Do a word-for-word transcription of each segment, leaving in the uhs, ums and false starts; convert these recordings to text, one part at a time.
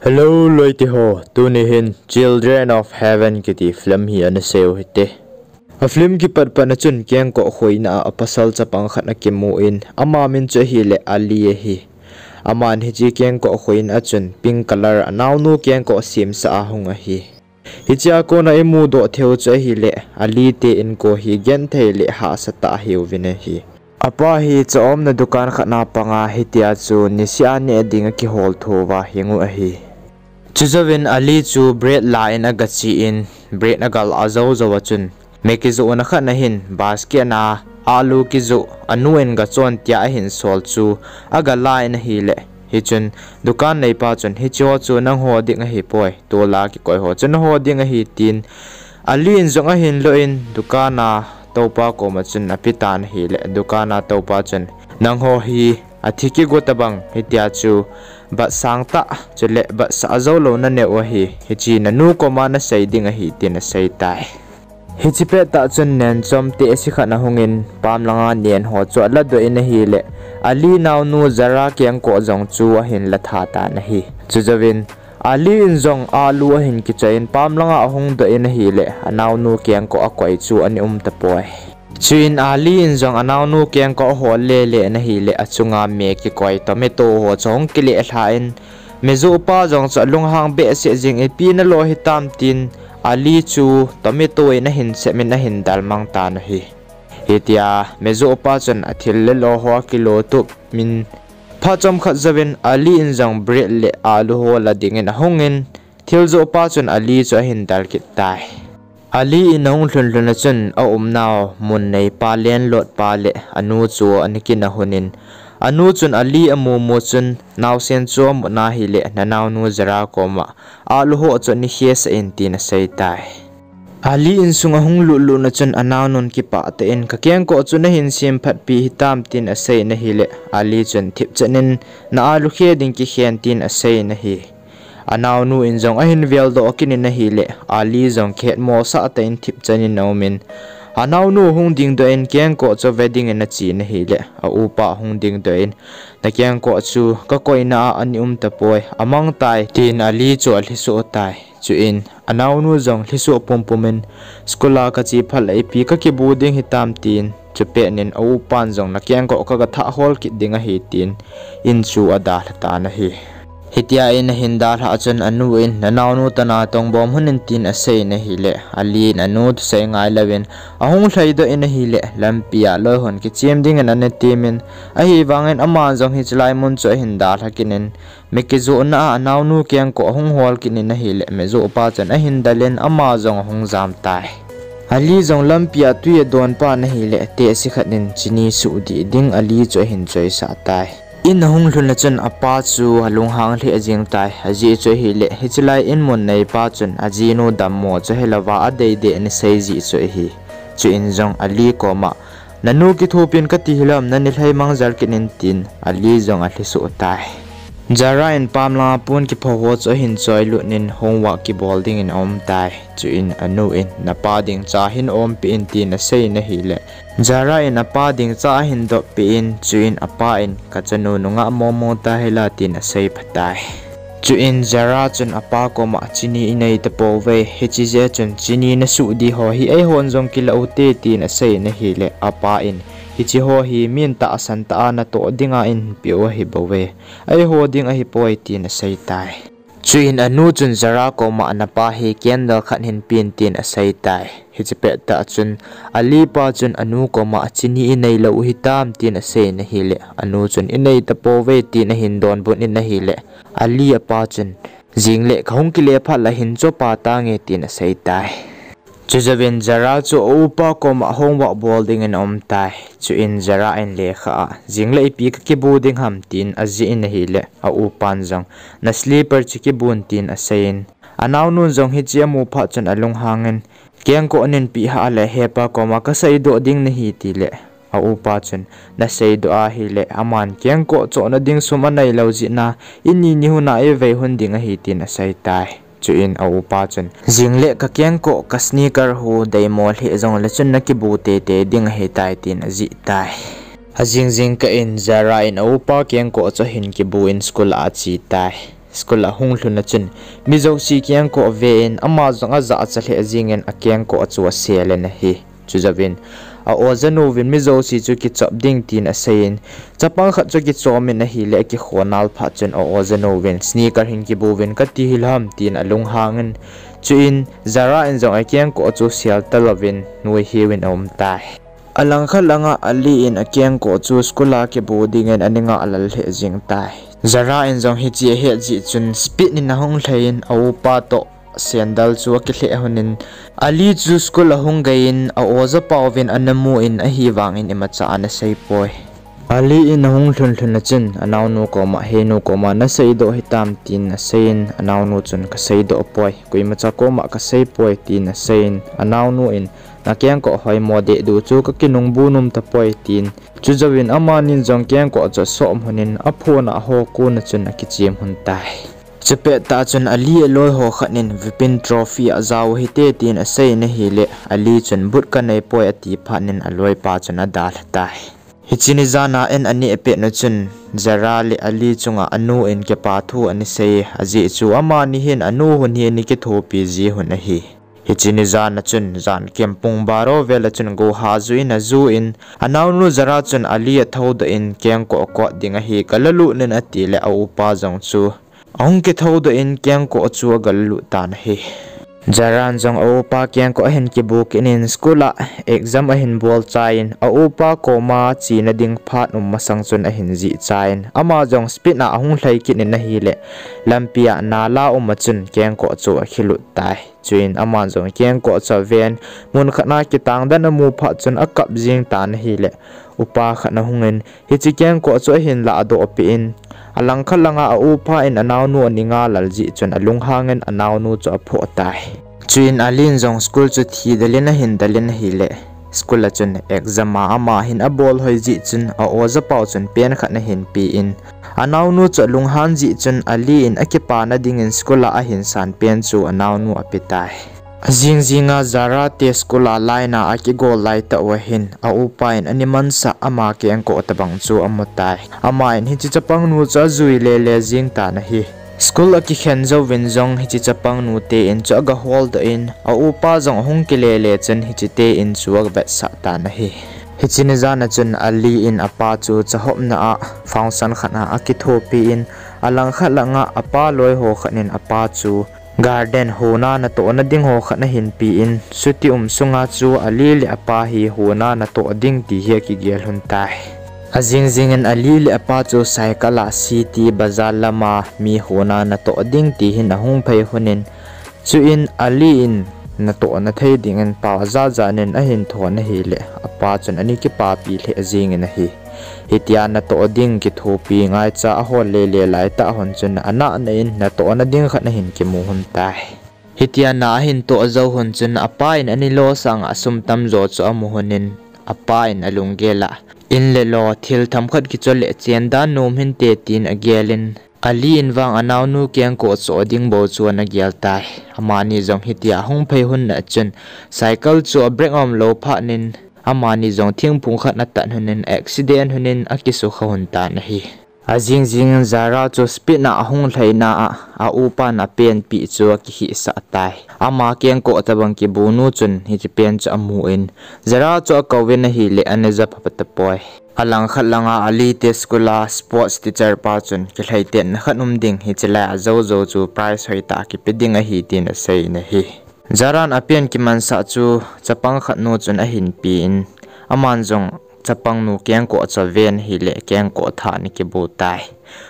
Hello loite ho, tuni hin Children of Heaven kiti film hi ana sei u hite. A film kipat pat na chun kengkoh khoina a pasal chapang khat akimu in, ama min chu ahile Ali ahi. Aman hiche kengkoh khoina a chun pink color anaonu kengkoh semsa a hung ahi. Hichea kona imudoh theiyu chu ahile, Ali te inko hi genthei le hahsa tah ahiuvin ahi. Apa hi cha-omna dukan khat na panga hitia chu niseh a neh ding akihol thouva hing u ahi. Chujouvin Ali chu bread la in agache in, bread agal a jou jou a chun, Maggi johna khat na hin basket na alu kijoh anu in gachon tia ahin sol chu agala in ahile, hichun dukan neipa chun, hicheho chu nangho ding ahipoi, tola kikoi ho chu nangho ding ahi, tin Ali in jong ahin lo in dukan a toupa koma chun apetan ahile, dukan a toupa chun, nangho hi athi kigo tobang hitia chu bat sangtah chule batsah joulou naneh u ahi, hiche nanu koma nasei ding ahi, tin aseitai. Hiche pettah chun nenchom tehse khat ahungin, pamlanga nen ho chu aladoh in ahile, Ali naonu Zara kengkoh jong chu ahin latha tan ahi. Chujouvin Ali in jong alu ahin kichoi in pamlanga ahung doh in ahile, anaonu kengkoh akoi chu ana um tapoi. Chuin Ali in jong anaonu kengkoh ahol lele in ahile, achunga me kikoi tomato ho chu ahung kileh lha in, mejohpa jong chu alunghang behseh jing, ipi nalo hitam, tin Ali chu tomato in ahin sem in ahin dalmang tan ahi. Hitia mejohpa chun athil le lo ho akilotup in, phat chomkhat jouvin Ali in jong bread le alu ho la dingin ahungin, thil johpa chun Ali chu ahin dal kit tai. Ali in ahung lhun lhun a chun aumnau mun neipa landlord pa le anu chu ana kinah hunin, anu chun Ali amu mu chun, naosen chu amut na ahile, nanaonu Zara koma alu ho chu ana khesah in, tin aseitai. Ali insung ahung lut lut na chun anaonun kipah tah in, kakengkoh chu nahin sem phatpi hitam, tin asei in ahile, Ali chun, thipchan in na alu khe ding kikhen, tin asei in ahi. Anaonu in jong ahin veldoh kit in ahile, Ali jong kihetmosah tah in thipchan in aumin, anaonu hung dingdoh in kengkoh chu ve dingin achen ahile, aupa hung dingdoh in, nakengkoh chu kakoina a ana um tapoi, amangtai, tin Ali chu alhisoh tai. Chuin anaonu jong lhisoh pumpum in, school a kache phat le ipi kakibu ding hitam, tin, chupet in aupan jong nakengkoh kaga thah hol kit ding ahi, tin in chu adalha tan ahi. Hitia in ahin dalhah chun anu in, nanaonu toh natong bom hon in, tin asei in ahile, Ali in anu thusei ngailouvin ahung lhaidoh in ahile, lampia loihon kichem dingin ana temin, ahivangin ama jong hiche lai mun chu ahin dalha kit in, Maggi johna a anaonu kengkoh ahung hol kit in ahile, mejohpa chun ahin dalin ama jong ahung jam tai. Ali jong lampia twi adon pan ahile, tehse khat in chini suhdih ding Ali chu ahin choisah tai. In ahung lhun a chun apa chu alunghang lheh jeng tai. Ajeh chu ahile, hiche lai in mun neipa chun ajinu dammo chu helouva adeideh in asei jeh chu ahi. Chuin jong Ali koma, nanu kithopin kati hilom, nani lhai mang jel kit in, tin Ali jong alhisoh tai. Zara in pamlanga pon kipho ho chu ahin choilut in homework kibol dingin aum tai. Chuin anu in, napa ding cha hin ompeh in, tin asei in ahile, Zara in apa ding cha ahin doppeh in, chuin apa in, kachanu nungah momo tahila, tin asei phatai. Chuin Zara chun apa koma, chini inei tapouve, hiche jeh chun chini nasuhdih ho hi eihon jong kilah ute, tin asei in ahile, apa in, hiche ho hi min tahsan tah a natoh dinga inpeh u ahibouve, eiho ding ahipoi, tin asei tai. Chuin anu chun Zara koma, napa hi candle khat hin pen, tin asei tai. Hiche pettah chun Ali pa chun anu koma, chini inei lou u hitam, tin asei in ahile, anu chun inei tapouve, tin ahin donbut in ahile, Ali apa chun, jingle kahung kile phat le hin chopa tange, tin asei tai. Chujouvin Zara chu aupa koma homework bol dingin aum tai. Chuin Zara in lekha a, jingle ipi kakibu ding ham, tin ajih in ahile, aupan jong, na slipper chu kibun, tin asei in, anaonun jong hiche amu phat chun alunghangin, kengkoh nin peh hah le hepa koma kaseidoh ding nahi, tile, aupa chun, naseidoh ahile, aman kengkoh chohna ding sum aneilou jeh in, ini nihun a ivei hun ding ahi, tin asei tai. Chuin aupa chun, jingle kakengkoh ka sneaker hu deimo lheh jongle chun nakibu teitei ding ahitai, tin ajih tai. Ajing jingkah in Zara in aupa kengkoh chu ahin kibu in school a ache tai. School ahung lhun a chun, mi jouse kengkoh ve in, ama jong ajahcha lheh jingin akengkoh chu asel in ahi. Chujouvin, a ojanuvin mi jouse chu kichop ding tin aseiyin, chapang khat chu akichom in ahile, akikho nal phat chun a ojanuvin, sneaker hin kibu uvin kati hilou ham tin alunghangin, chuin Zara in jong akengkoh chu sel talouvin, nuihiuvin aumtai. Alangkhat langa Ali in akengkoh chu school a kibu dingin ana ngahlel lheh jeng tai. Zara in jong hiche ahet jeh chun speed in ahung lhaiyin a upa toh sandal chu akilheh lhonin, Ali chu school ahung geiyin a ojapauvin ana mun ahivangin imacha ana seipoi. Ali in ahung lhun lhun a chun anaonu koma, He nu, koima naseidoh hitam, tin aseiyin, anaonu chun, Kaseidoh poi, koimacha koma kaseipoi, tin aseiyin, anaonu in, Nakengkoh hoimo dehdu chu kakinungbu nom tapoi, tin. Chujouvin amanin jong kengkoh chu asop lhonin aphona ho kona chun akichem lhon tai. Chupettah chun Ali aloiho khat in Vipin Trophy ajao hite tin aseiyin ahile, Ali chun boot kaneipoi ati phat in aloipa chun adalha tai. Hiche ni jana an aneh pet nu chun Zara le Ali chunga anu in kipa thu ana sei, ajeh chu amani hin anu hun hi ana kithopi ji lhon ahi. Hiche ni jana chun jan kem pung baro vel a chun goha ju in aju in, anaonu Zara chun Ali athoudoh in kengkoh kot ding ahi, galalut in atile a upa jong chu ahung kithoudoh in kengkoh chu agalalut tan ahi. Zaran jong a upa kengkoh ahin kibu kit in school a exam ahin bol chaiyin a upa koma chena ding phat um masang chun ahin jih chaiyin ama jong speed a ahung lhai kit in ahile lampia nala um a chun kengkoh chu akhilut tai. Chuin aman jong kengkoh chu aven, mun khat a kitang dan amu phat chun akap jeng tan ahile, upa khat ahungin, hiche kengkoh chu ahin lahdoh peh in, alangkhat langa a upa in anaonu ana ngahlel jeh chun alunghangin anaonu chu aphoh tai. Chuin Ali in jong school chu thidel in ahin del in ahile, school a chun exam a ama hin abol hoi jeh chun a ojapau chun pen khat ahin pen, anaonu chu alunghan jeh chun Ali in akipana dingin school a ahin san pen chu anaonu ape tai. Ajing jinga Zara te school a line a akigol laitah uva hin a upa in ana mansah ama kengkoh tobang chu amu tai. Aman hiche chapangnu chu ajui lele jeng tan ahi. School akikhen jouvin jong hiche chapangnu te in chu agaholdoh in a upa jong ahung kilele chun hiche te in chu agavetsah tan ahi. Hiche ni jan a chun Ali in apa chu chahopna a function khat a akithopi in alangkhat langa apa loiho khat in apa chu garden hona natohna ding ho khat ahin pen, chuti um sunga chu Ali le apa hi hona natoh ding ti hi akigel lhon tai. Ajing jingin Ali le apa chu cycle a city bazar lama mi hona natoh ding ti hin ahung phei lhonin, chuin Ali in natohna thei dingin pao ajajan in ahin thon ahile, apa chun ana kipapi lheh jengin ahi. Hitia natoh ding kithopi ngaicha ahol lele laitah lhon chun anahna in natohna ding khat ahin kimu lhon tai. Hitia na ahin toh jou lhon chun apa in ana lo sanga sum tamjo chu amu lhonin, apa in alunggel a, in le lo thil themkhat kichole chen dan nom hinte tin agelin, Ali in vang anaonu kengkoh choh ding bou chu ana gel tai. Amani jong hitia ahung phei lhon na chun cycle chu a brake aum lou phat in, amani jong thingphung khat atat lhonin accident lhonin akisukha lhon tan ahi. Ajing jingin Zara chu speed a ahung lhaina a, a upan apenpi chu akikhehsah tai. Ama kengkoh tobang kibunu chun hiche pen chu amun, Zara chu akouvin ahile ana japha tapoi. Alangkhat langa Ali te school a sports teacher pa chun kilhaitetna khat um ding hiche lai a jou jou chu prize hoitah kipe ding ahi tin aseiyin ahi. Zaran apen kimansah chu chapang khat nu chun ahin pen, aman jong chapangnu kengkoh chu aven ahile kengkoh thah ana kibu tai.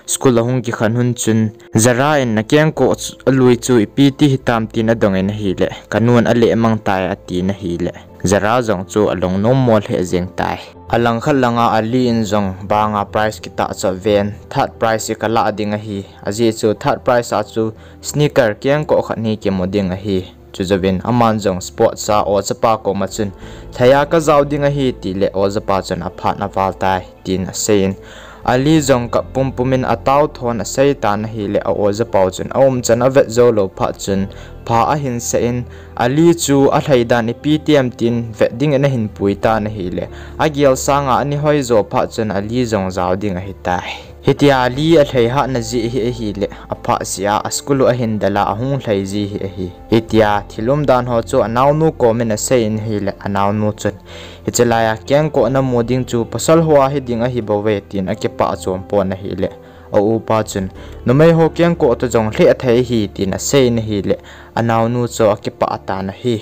School ahung kikhen lhon chun Zara in nakengkoh chu alui chu ipi ti hitam tin adongin ahile, kanun alehmang tai atin ahile, Zara jong chu alungnommo lheh jeng tai. Alangkhat langa Ali in jong banga prize kitah chu aven, third prize hi kalah ding ahi, ajeh chu third prize a chu sneaker kengkoh khat hi kimu ding ahi. Chujouvin aman jong sports a ojapa koma chun lhaiya kajao ding ahi tile ojapa chun aphat aval tai tin aseiyin, Ali jong kap pumpumin atao thon asei tan ahile a ojapau chun aumchan avet joulou phat chun pha ahin sah in, Ali chu alhaidan ipi ti em tin vet dingin ahin pui tan ahile, agel sanga ana hoijo phat chun Ali jong jao ding ahitai. Hitia Ali alhai hatna jeh hi ahileh, aphah jeh a school u ahin del a ahung lhai ji hi ahi. Hitia thil umdan ho chu anaonu komin asei in ahileh, anaonu chun, hiche laiya kengkoh namu ding chu pasal ho a hiding ahi bouve tin akipah chom pon ahileh, a upa chun, numei ho kengkoh toh jong lheh thei ahi tin asei in ahileh, anaonu chu akipah tan ahi.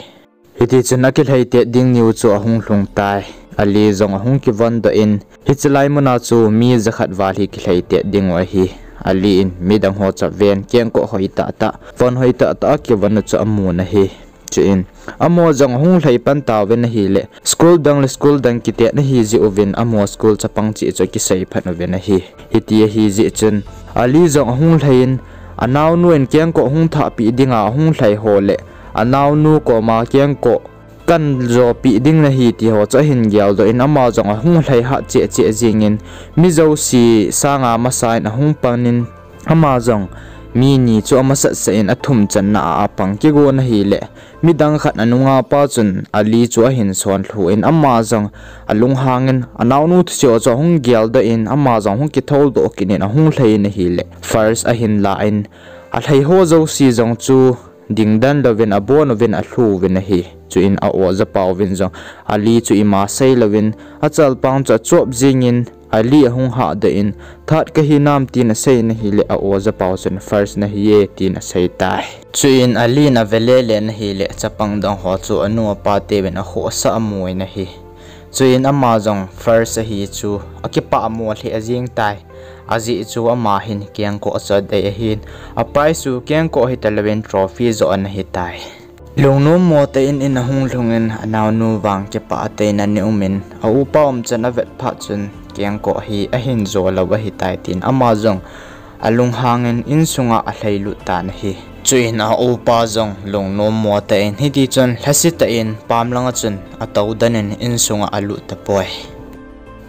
Hitichun akilhai tet ding niu chu ahung lhung tai. Ali jong ahung kivon doh in, hiche lai muna chu mi jakhat val hi kilhai tet ding u ahi. Ali in midang ho chu aven, kengkoh hoi tahtah, von hoi tahtah a kivon u chu amun ahi. Chuin, amaho jong ahung lhai pan tauvin ahileh, school dang le school dang kitet na ahi jeh uvin, amaho school chapang cheh chu akisei phat uvin ahi. Hiti ahi jeh chun, Ali jong ahung lhai in, anaonu in kengkoh hung thahpeh dinga ahung lhai ho leh, anaonu koma kengkoh kan jopeh ding nahi ti ho chu ahin geldoh in, ama jong ahung lhai hat cheh cheh jingin, mi jouse sanga masa in ahung panin, ama jong mi ni chu amasatsah in athum channa a apang kigon ahileh, midang khat anunga pa chun Ali chu ahin sonlhu in, ama jong alunghangin anaonu thusei ho chu ahung geldoh in, ama jong hung kitholdoh kit in ahung lhai in ahileh, purse ahin la in, alhai ho jouse jong chu dingdan louvin abon uvin alhu uvin ahi. Chuin a-o japauvin jong Ali chu ima seilouvin achalpang chu achop jingin, Ali ahung hahdoh in, that kahi nam tin asei in ahileh, a-o japau chun purse nahi e tin asei tai. Chuin Ali in ave lele in ahileh, chapang dang ho chu anu apa teuvin akhohsah amu in ahi. Chuin ama jong purse ahi chu akipah mo lheh jeng tai. Ajeh chu ama hin kengkoh chu adei ahin, a prize chu kengkoh hitalouvin trophy joh ana hitai. Lungnom mo tah in in ahung lhungin, anaonu vang kipah tah in ana umin, a upa umchan avet phat chun, kengkoh hi ahin jo lou ahitai tin ama jong alunghangin insunga alhailut tan ahi. Chuin a upa jong lungnom mo tah in hitichun lhasetah in pam langa chun atoudan in insunga alut tapoi.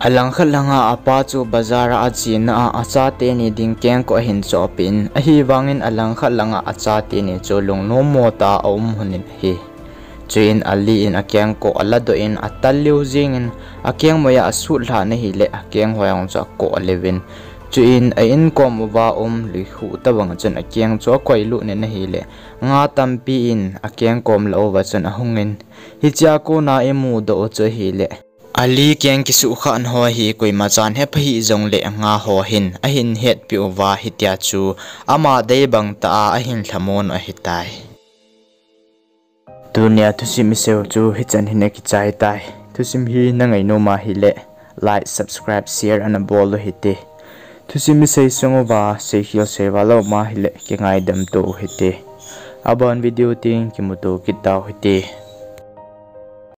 Alangkhat langa apa chu bazar a achena a, achateni ding kengkoh ahin chohpeh in, ahivangin alangkhat langa achateni chu lungnom mo tah a aum lhonin ahi. Chuin Ali in akengkoh aladoh in atal lheh jengin, akengmoi a asutlhan ahileh, akeng hoi jong chu akoh lheuvin. Chuin a inkom uva um luikhuh tobang chun akeng chu akoilut in ahileh, nga tampi in akeng kom lah uva chun ahungin, hichea kona imudoh u chu ahileh, Ali keng kisuhkhah ho hi koimachan hepha hih jongleh nga ho hin ahin hetpeh uva, hitia chu ama dei bang tah a ahin lhamon u ahitai. Tunia thusim iseiu chu hichan hin akichai tai. Thusim hi nangainom ahileh, like, subscribe, share ana bol u hite. Thusim isei sung uva seikhel seival aum ahileh, kingaidam to u hite. Aban video teng kimuto kit tau hite.